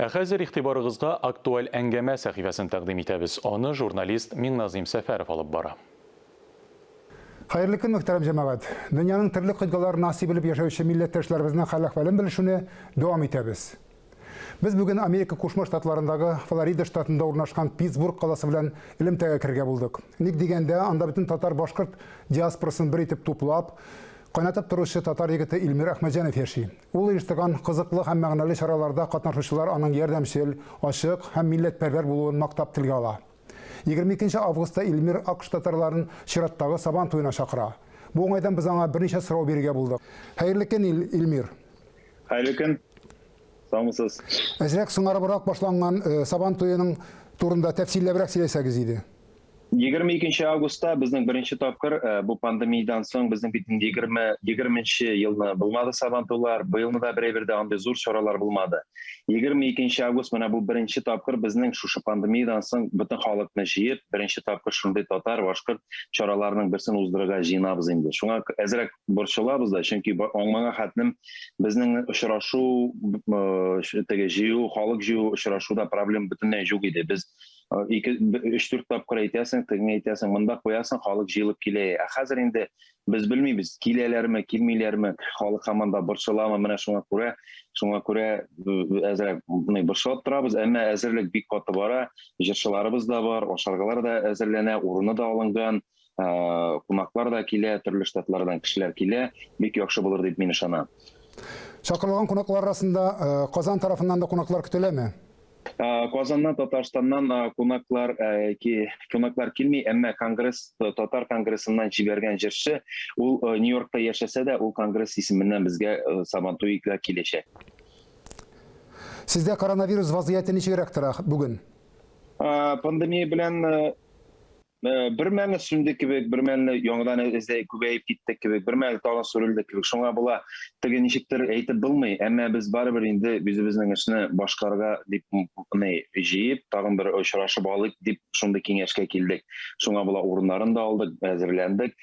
Ә хәзер игътибарыгызга Актуаль әңгәмә сәхифәсен тәкъдим итәбез. Аны журналист Миңназыйм Сәфәров алып бара. Хәерле көн, мөхтәрәм җәмәгать! Дөньяның төрле кыйтгаларына сибелеп яшәүче милләттәшләребезнең хәл-әхвәлен белешүне дәвам итәбез. Без бүген Америка Кушма Штатларындагы Флорида штатында урнашкан Питтсбург каласы белән элемтәгә керергә булдык. Ник дигәндә, анда бөтен татар-башкорт диаспорасын бер итеп туплап, кайнатып торучы татар егете Илмир Әхмәтҗанов яши. Ул оештырган кызыклы һәм мәгънәле чараларда катнашучылар аның ярдәмчел, ачык һәм милләтпәрвәр булуын мактап телгә ала. 22 нче августта Илмир АКШ татарларын чираттагы Сабан туена чакыра. Бу уңайдан без аңа берничә сорау бирергә булдык. Хәерле көн, Илмир! Хәерле көн! Саумысыз! Әзрәк соңарыбрак башланган Сабан туеның турында тәфсилләбрәк сөйләсәгез иде. 22 нче августта безнең беренче тапкыр бу пандемиядән соң безнең бит инде 20 елны булмады Сабантуйлар, быелны да берәйбер дә андый зур чаралар булмады. 22 нче август менә бу беренче тапкыр безнең шушы пандемиядән соң бөтен халыкны җыеп, беренче тапкыр шундый татар, башкорт чараларының берсен уздырырга җыенабыз инде. Шуңа әзрәк борчылабыз да, чөнки моңа хәтлем безнең очрашу, теге җыю, халык җыю очрашуда проблем бөтенләй юк иде. Без ике, өч-дүрт тапкыр әйтәсең, тегеңә әйтәсең, монда куясың, халык җыелып килә. Ә хәзер инде без белмибез, киләләрме, килмиләрме, халык һаман да борчыламы, менә шуңа күрә, шуңа күрә әзрәк борчылып торабыз, әмма әзерлек бик каты бара, җырчыларыбыз да бар, ашаргалар да әзерләнә, урыны да алынган, кунаклар да килә, төрле штатлардан кешеләр килә, бик яхшы булыр дип мин ышанам. Чакырылган кунаклар арасында Казан тарафыннан да кунаклар көтеләме? Казаннан, Татарстаннан кунаклар кунаклар килми, әмма конгресс, татар конгрессыннан җибәргән җырчы, ул Нью-Йоркта яшәсә дә, ул конгресс исеменнән безгә Сабантуйга киләчәк. Сездә коронавирус вазгыяте ничегрәк тора бүген? Пандемия белән Бер мәлне сүнде кебек, бер мәлне яңадан эзләй күбәеп китте кебек, бер мәлне тагын сүрелде кебек. Шуңа була теге ничектер әйтеп булмый, әмма без барыбер инде үзебезнең эшне башкарырга дип ни җыеп, тагын бер очрашып алыйк дип шундый киңәшкә килдек. Шуңа була урыннарын да алдык, әзерләндек.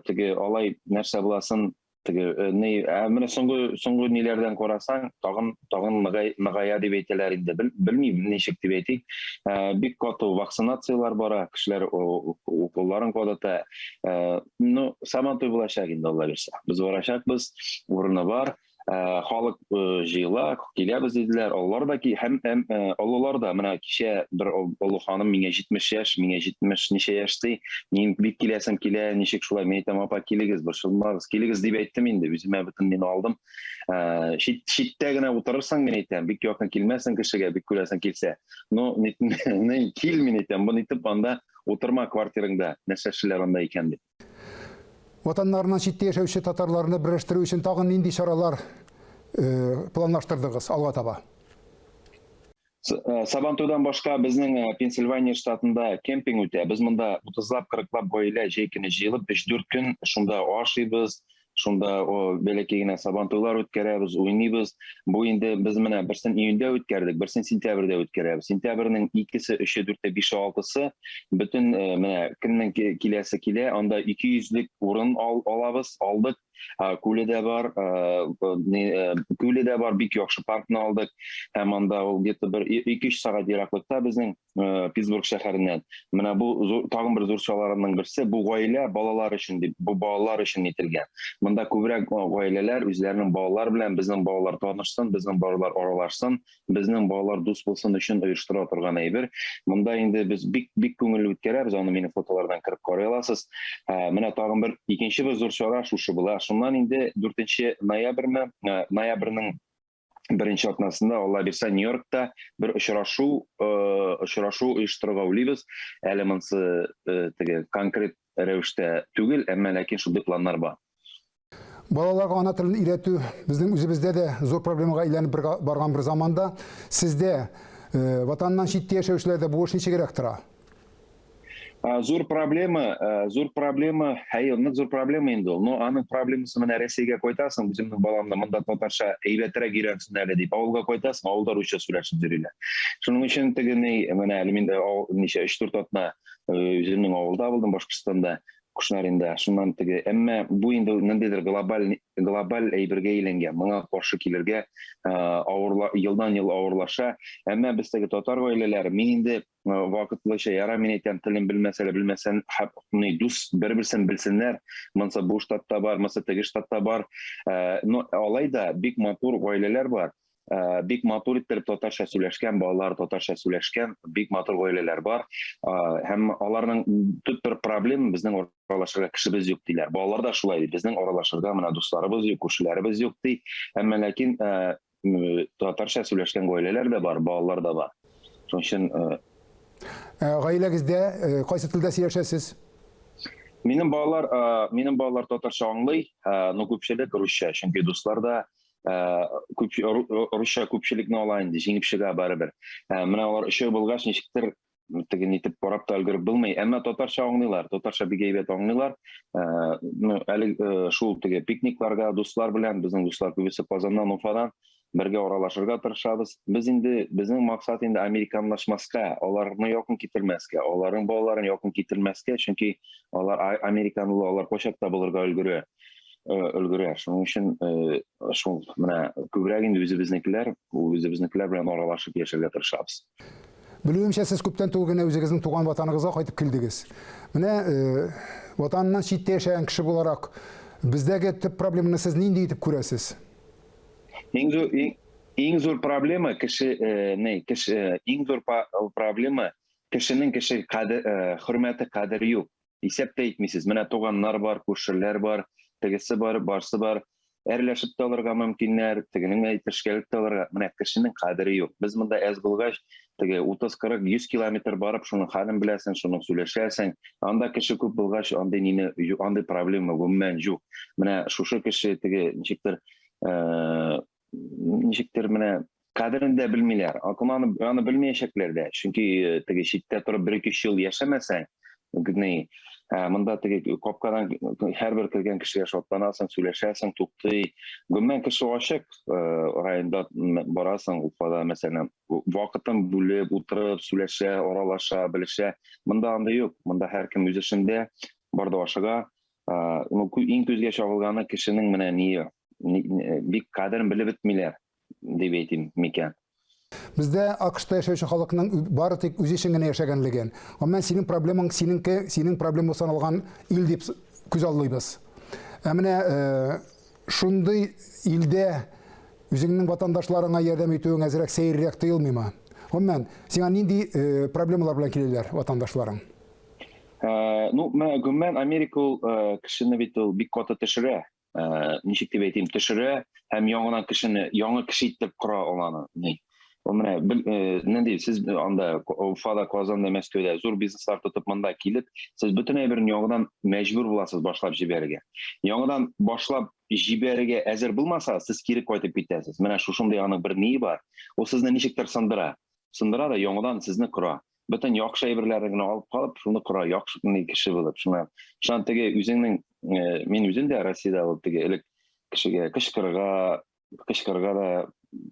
Теге алай нәрсә буласын Теге э, ни, ә менә соңгы соңгы ниләрдән карасаң, тагын тагын ныгая дип әйтәләр инде. Бел, белмим ничек дип әйтик. Э, бик каты вакцинацияләр бара, кешеләр уколларын кадата. Э, ну, Сабантуй булачак инде, Алла бирсә. Без барачакбыз, урыны бар. Э, халык э, җыела, киләбез диделәр. Олылар да һәм һәм э, олылар да менә кичә бер олы ханым миңа 70 яшь, миңа 70 ничә яшь ди. Мин бик киләсем килә, ничек шулай? Мин әйтәм, апа, килегез, борчылмагыз, килегез дип әйттем инде. Үземә бөтен мине алдым. Чит, читтә генә утырырсың, мин әйтәм, бик якын килмәсең кешегә, бик күрәсең килсә. Ну, не, кил, мин әйтәм, бу нитеп анда утырма квартираңда, нәрсә эшлиләр анда икән дип. Ватаннарыннан читтә яшәүче татарларны берләштерү өчен тагын нинди чаралар планлаштырдыгыз алга таба? Сабантуйдан башка безнең Пенсильвания штатында кемпинг үтә. Без монда 30-лап, 40-лап гаилә җәй көне җыелып 3-4 көн шунда ашыйбыз, шунда бәләкәй генә сабантуйлар үткәрәбез, уйныйбыз. Бу инде без менә берсен июньдә үткәрдек, берсен сентябрьдә үткәрәбез. Сентябрьнең икесе, өче, дүрте, бише, алтысы бөтен менә кемнең киләсе килә, анда 200лек урын ал, алабыз, алдык. Күле дә бар, күле дә бар, бик яхшы паркны алдык. Һәм анда ул где-то бер 2-3 сәгать ераклыкта безнең Питтсбург шәһәреннән. Менә бу зур, тагын бер зур чараларның берсе, бу гаилә балалар өчен дип, бу балалар өчен ителгән. Монда күбрәк гаиләләр үзләренең балалар белән, безнең балалар танышсын, безнең балалар аралашсын, безнең балалар дус булсын өчен оештыра торган әйбер. Монда инде без бик бик күңелле үткәрәбез, аны минем фотолардан кереп карый аласыз. Менә тагын бер икенче бер зур чара шушы була. Шуннан инде 4 ноябрьме, ноябрьнең беренче атнасында, Алла бирсә, Нью-Йоркта бер очрашу, очрашу оештырырга уйлыйбыз. Әле монысы теге конкрет рәвештә түгел, әмма ләкин шундый планнар бар. Балаларга ана телен өйрәтү безнең үзебездә дә зур проблемага әйләнеп барган бер заманда сездә, ватаннан читтә яшәүчеләрдә бу эш ничегрәк тора? Зур проблема, зур проблема, әйе, нык зур проблема инде ул. Но аның проблемасы менә Рәсәйгә кайтасың, үземнең баламны монда татарча әйбәтрәк өйрәнсен әле дип, авылга кайтасың, авылда русча сөйләшеп йөриләр. Шуның өчен теге ни, менә әле мин дә ничә 3-4 атна үземнең авылда булдым, Башкортстанда. Кушнаринда. Шуннан теге, әмма бу инде ниндидер глобаль глобаль әйбергә әйләнгән. Моңа каршы килергә авырла, елдан-ел авырлаша. Әмма без теге татар гаиләләре, мин инде вакытлыча яра, мин әйтәм, телен белмәсә дә белмәсен, ни дус бер-берсен белсеннәр. Монсы бу штатта бар, монсы теге штатта бар. Но алай да бик матур гаиләләр бар. Бик матур иттереп татарча сөйләшкән, балалар татарча сөйләшкән, бик матур гаиләләр бар. Һәм аларның төп бер проблема, безнең аралашырга кешебез юк диләр. Балалар да шулай ди, безнең аралашырга менә дусларыбыз юк, күршеләребез юк ди. Әмма ләкин татарча сөйләшкән гаиләләр дә бар, балалар да бар. Шуның өчен Гаиләгездә кайсы телдә сөйләшәсез? Минем балалар татарча аңлый, но күпчелек русча, чөнки дуслар да күп русча күпчелекне ала инде, җиңеп чыга барыбер. Менә алар өчәү булгач, ничектер теге нитеп карап та өлгереп булмый, әмма татарча аңлыйлар, татарча бик әйбәт аңлыйлар. Ну, әле шул теге пикникларга дуслар белән, безнең дуслар күбесе Казаннан, Уфадан, бергә аралашырга тырышабыз. Без инде, безнең максат инде американлашмаска, аларны якын китермәскә, аларның балаларын якын китермәскә, чөнки алар американлы, алар кайчакта булырга өлгерә. Шуның өчен шул менә күбрәк инде үзебезнекеләр, үзебезнекеләр белән аралашып яшәргә тырышабыз. Белүемчә, сез күптән түгел генә үзегезнең туган ватаныгызга кайтып килдегез. Менә ватаныннан читтә яшәгән кеше буларак, бездәге төп проблеманы сез нинди итеп күрәсез? Иң зур проблема кеше, не, кеше, иң зур проблема кешенең кеше кадер, хөрмәте, кадере юк. Исәп тә итмисез. Менә туганнар бар, күршеләр бар, тегесе бар, барсы бар. Әрләшеп тә алырга мөмкиннәр, тегенең әйтешкәлек тә алырга. Менә кешенең кадере юк. Без монда әз булгач, теге 30, 40, 100 километр барып, шуның хәлен беләсең, шуның сөйләшәсең. Анда кеше күп булгач, андый нине, андый проблема гомумән юк. Менә шушы кеше теге ничектер менә кадерен дә белмиләр. Аны белмәячәкләр дә. Чөнки теге читтә торып бер ике ел яшәмәсәң, ни, монда теге капкадан һәрбер кергән кешегә шатланасың, сөйләшәсең, туктый. Гомумән кеше ачык, районда барасың, Уфада мәсәлән, вакытын бүлеп, утырып, сөйләшә, аралаша, белешә. Монда андый юк. Монда һәркем үз эшендә, бар да ашыга. Ну, иң күзгә чагылганы кешенең менә ние, бик кадерен белеп бетмиләр, дип әйтим микән. Бездә АКШта яшәүче халыкның бары тик үзе өчен генә яшәгәнлеген. Гомумән, синең проблемаң синеңке, синең проблема саналган ил дип күз аллыйбыз. Ә менә шундый илдә үзеңнең ватандашларыңа ярдәм итүең әзрәк сәеррәк тоелмыймы? Гомумән, сиңа нинди проблемалар белән киләләр ватандашларың? Ну, гомумән, Америка ул кешене бит ул бик каты төшерә. Ничек дип әйтим, төшерә һәм яңадан кешене яңа кеше итеп кора ала аны. Ул менә нинди сез анда Уфада, Казанда, Мәскәүдә зур бизнеслар тотып монда килеп, сез бөтен әйберне яңадан мәҗбүр буласыз башлап җибәрергә. Яңадан башлап җибәрергә әзер булмаса, сез кире кайтып китәсез. Менә шушындый аның бер ние бар. Ул сезне ничектер сындыра. Сындыра да яңадан сезне кора. Бөтен яхшы әйберләрен генә алып калып, шуны кора, яхшы кеше булып. Шуңа шуңа теге үзеңнең, мин үзем дә Россиядә булып теге элек кешегә кычкырырга, кычкырырга да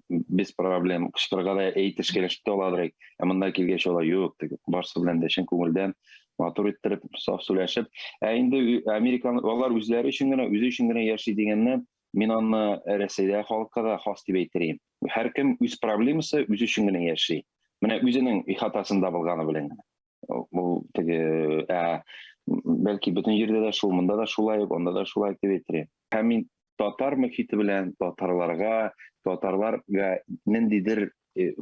без проблем, кычкырырга да әйтешкәләшеп тә аладыр. Ә монда килгәч алай юк, теге барысы белән дә чын күңелдән матур иттереп, саф сөйләшеп. Ә инде американ алар үзләре өчен генә, үзе өчен генә яши дигәннән, мин аны Рәсәйдә халыкка да хас дип әйтер идем. Һәркем үз проблемасы үзе өчен генә яши. Менә үзенең ихатасында булганы белән генә. Бу теге, ә бәлки бөтен җирдә дә шул, монда да шулай, анда да шулай дип әйтер идем. Һәм мин татар мөхите белән татарларга, татарларга ниндидер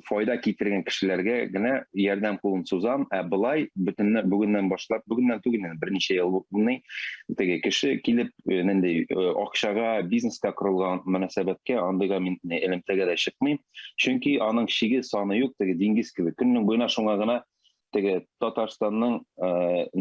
файда китергән кешеләргә генә ярдәм кулын сузам, ә былай бөтенләй бүгеннән башлап, бүгеннән түгел, инде берничә ел булмый, теге кеше килеп нинди акчага, бизнеска корылган мөнәсәбәткә, андыйга мин элемтәгә дә чыкмыйм, чөнки аның чиге саны юк, теге диңгез кебек. Көннең буена шуңа гына теге Татарстанның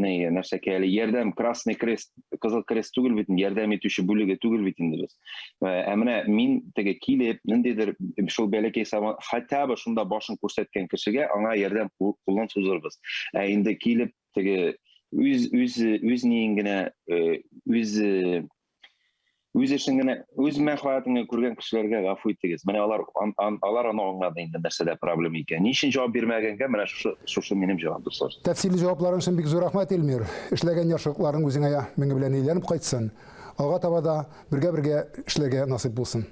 ни нәрсәкә әле ярдәм Красный Крест, Кызыл Крест түгел бит, ярдәм итүче бүлеге түгел бит инде без. Ә менә мин теге килеп, ниндидер шул бәләкәй сабан, хотя бы шунда башын күрсәткән кешегә аңа ярдәм кулын сузырбыз. Ә инде килеп теге үз үз үз ниен генә үз Үз эшен генә, үз мәнфәгатен генә күргән кешеләргә гафу итегез. Менә алар ан, ан, алар аны аңлады инде нәрсәдә проблема икән. Ни өчен җавап бирмәгәнгә менә шушы шушы минем җавап дуслар. Тәфсилле җавапларың өчен бик зур рәхмәт, Эльмир. Эшләгән яхшылыкларың үзеңә меңе белән әйләнеп кайтсын. Алга таба да бергә-бергә эшләргә насыйп булсын.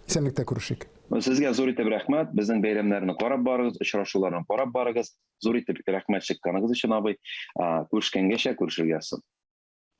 Исәнлектә күрешик. Сезгә зур итеп рәхмәт. Безнең бәйрәмнәрне карап барыгыз, очрашуларны карап барыгыз. Зур итеп рәхмәт чыкканыгыз өчен, абый. Күрешкәнгәчә күрешергә язсын.